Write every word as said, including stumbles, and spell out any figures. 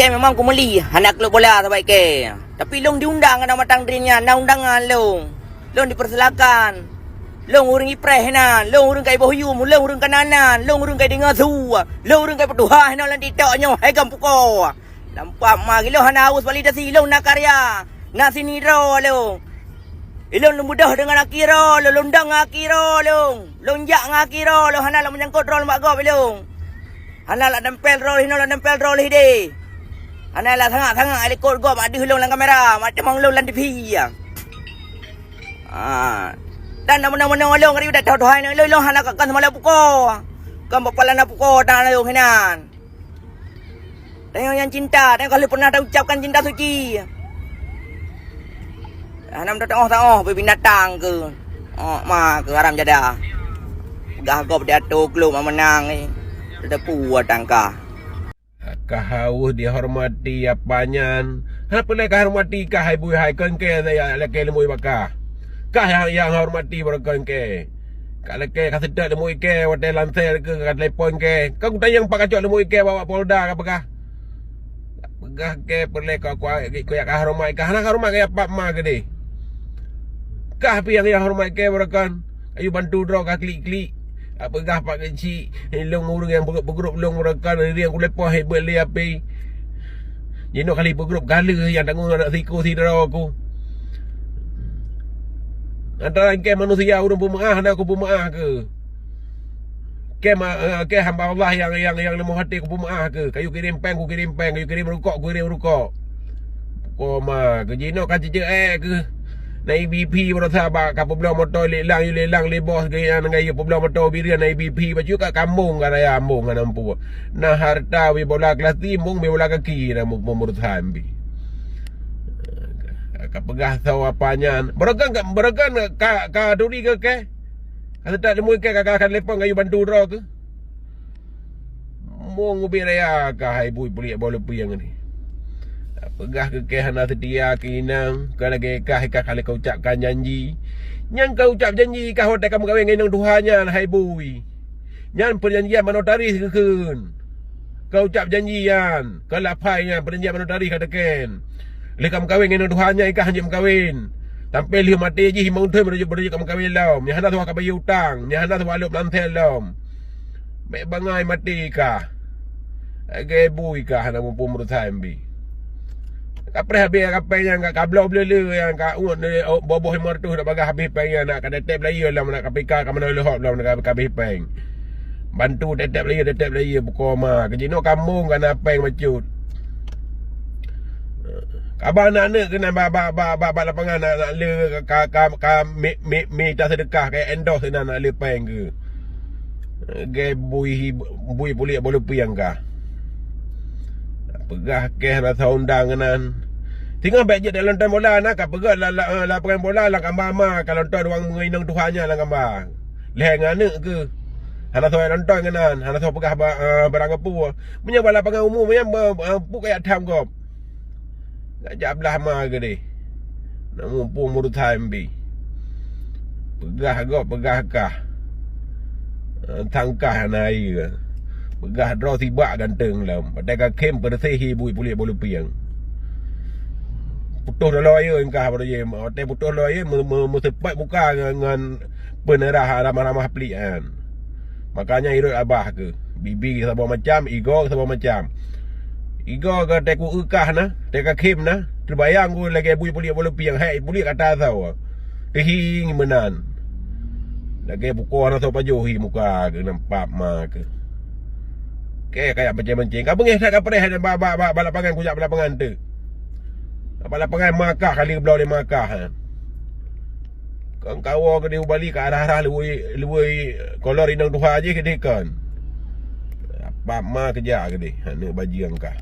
Watèe memang kumeuli hana klub bola sahabat kèe. Tapi lôn diundang na matang drin nyan, na undangan lôn. Lôn dipersilakan. Lôn ureueng ipreh na, lôn ureueng ka iboh yum, lôn ureueng ka nanan, lôn ureueng ka deungö su, lôn ureueng ka peutuha na lam TikTok nyoe, hai gam puko. Lampak ma gilo hana haus validasi, lôn na karya, na sinidroe lôn. Ilôn lôn beudôh deungon aki droe lôn, lôn dong ngon aki droe lôn, lôn jak ngon aki droe lôn, hana lôn meunyangkot droe lôn bak gob ilôn. Hana lak nempel droe lhinoe, lak nempel droe lhideh. Hana lak sangat-sangat likot gob mak deuh lôn lam kamera, mak teumong lôn lam T V. Ah. Dan na meunoe-meunoe lôn, ari udah tahu Tuhan lôn, lôn hana kakon sama lôn puko. Kon bak pala na puko tan lôn hinan. Tanyoe nyang cinta, tanyoe ka lheueh pernah taucapkan cinta suci. Hana meuteu'oh-teu'oh, binatang keuh. Oh, ma keuh haram jadah. Peugah gob di atô klub meunang, eh. Teudepu tangka. Ka haweuh dihormati apa nyan. Hana peureulèe ka hormati kah hai bui hai kon kèe saya lakèe leumui bak kah. Kah nyang, nyang hormati baroe kon kèe. Ka lakèe ka seutôt leumui kèe watèe lansèe keu ka telepon kèe. Ka kutanyong pat kacok leumui kèe bak Polda ka peugah. Ka peugah kèe peureulèe ka ku, ku, ku jak ka horeumat kah. Hana ka horeumat kah jak pat ma keudeh. Kah pih nyang, nyang horeumat kèe baroe kon. Ka yue bantu droe ka klik-klik. Ka peugah pat keuchik, lôn ureueng nyang peugrôp-peugrôp lôn baroe kon, rieng kuleupah hebat lé api. Jinoe kali peugrôp galeh nyang tanggong aneuk siku sidroe ku. Antara kèe manusia ureueng peumeu'ah na kupeumeu'ah keuh. Kèe ma-, eh, kèe hamba Allah nyang, nyang, nyang leumah até kupeumeu'ah keuh. Ka yue kirém péng, kukirém péng, ka yue kirém rukok, kukirém rukok. Koma keuh jinoe ka jijeuet keuh. Na E B P baroe sabat ka peubloe moto lé lang, yue lé lang lé bos geuh nyan ngon yue peubloe moto bireuen na E B P bacut ka kambong ka raya ambong hana mampu. Na harta bie bola kelasi, mbong bie bola kaki na mu-, mu-, murusan bi. Ka peugah soe apa nyan. Baroe kon ka, baroe kon ka, ka turi keu kèe. Ka seutôt leumui kèe ka, ka, ka telepon ka yue bantu droe keuh. Mong ubit raya kah hai bui puliek boh leupieng ni. Peugah keu kèe hana seutia keu inong, ka lagèe kah, kah ka lheueh ka ucapkan janji. Nyang ka ucap janji kah watèe ka meukawen ngon inong tuha nyan hai bui. Nyan peujanjian manotaris geukheun. Ka ucap janji nyan, ka lafai nyan, peujanjian manotaris ka teuken. Lheueh ka meukawen ngon inong tuha nyan kah hanjeuet meukawen. Sampoe lheueh maté jih limong thon baru jeuet, baru jeuet ka meukawen lom. Nyang hana saboh ka bayeue utang, nyang hana saboh alôp lam sel lom. Bèk bangai maté kah. Lagèe bui kah hana muphom meurusan bi. Kapreh habéh ka péng nyang ka, ka bloe bleule nyang ka uet boh-boh limong reutôh dak bagah habéh péng nyan, nak ka tép-tép layeue lom, nak ka pika ka meunoe leuhop lom, nak ka habéh péng. Bantu tép-tép layeue, tép-tép layeue bukoma. Keu jinoe kambong ka na péng bacut. Kaba aneuk-aneuk keunan bak, bak, bak, bak, bak lapangan nak, nak le ka, ka, ka mi, mi, mi taseudeukah, ka endorse keunan nak le péng keuh. Lagèe bui hi, bui puliek boh leupieng kah. Peugah kèe rasa undang keunan. Singoh bèk jeuet dak nonton bola na, ka peugah la, la, lapangan bola lam kamba ma, ka nonton ureueng meunginong tuha nyan lam kamba. Lhèe ngon aneuk keuh. Hana soe nonton keunan, hana soe peugah ba, eh, barang peue. Meunyoe bak lapangan umu, meunyoe ba, eh, peue ka jak tham gob. Ka jak blah ma keudeh. Nak muphom meurusan bi. Peugah gob, peugah kah. Eh, tangkah hana ayeue. Peugah droe sibak ganteng lom. Watèe ka khém peureuseh hi bui puliek boh leupieng. Putôh laloe ayeue kah baru jih. Watèe putôh laloe ayeue meu-, meu-, meuseupet muka ngon, ngon peuneurah ramah-ramah pliek nyan. Makanya irot abah keuh. Bibi saboh macam, igoe saboh macam. Igoe ka teuku eukah na, teuka khém na. Teubayang ku lagèe bui puliek boh leupieng, hai puliek ata soe. Teuhi ngi meunan. Lagèe bukon na soe pajoh hi muka keuh nampak ma keuh. Kèe ka jak mancing-mancing. Ka beungèh that kapreh bak, bak, bak, bak lapangan, kujak bak lapangan teuk. Bak lapangan ma kah kali bloe lé ma kah, ha. Kon kawoe keudeh u Bali ka arah-arah luwoi, luwoi kolor inong tuha jih keudeh kon. Apa ma keujak keudeh, aneuk bajeueng kah.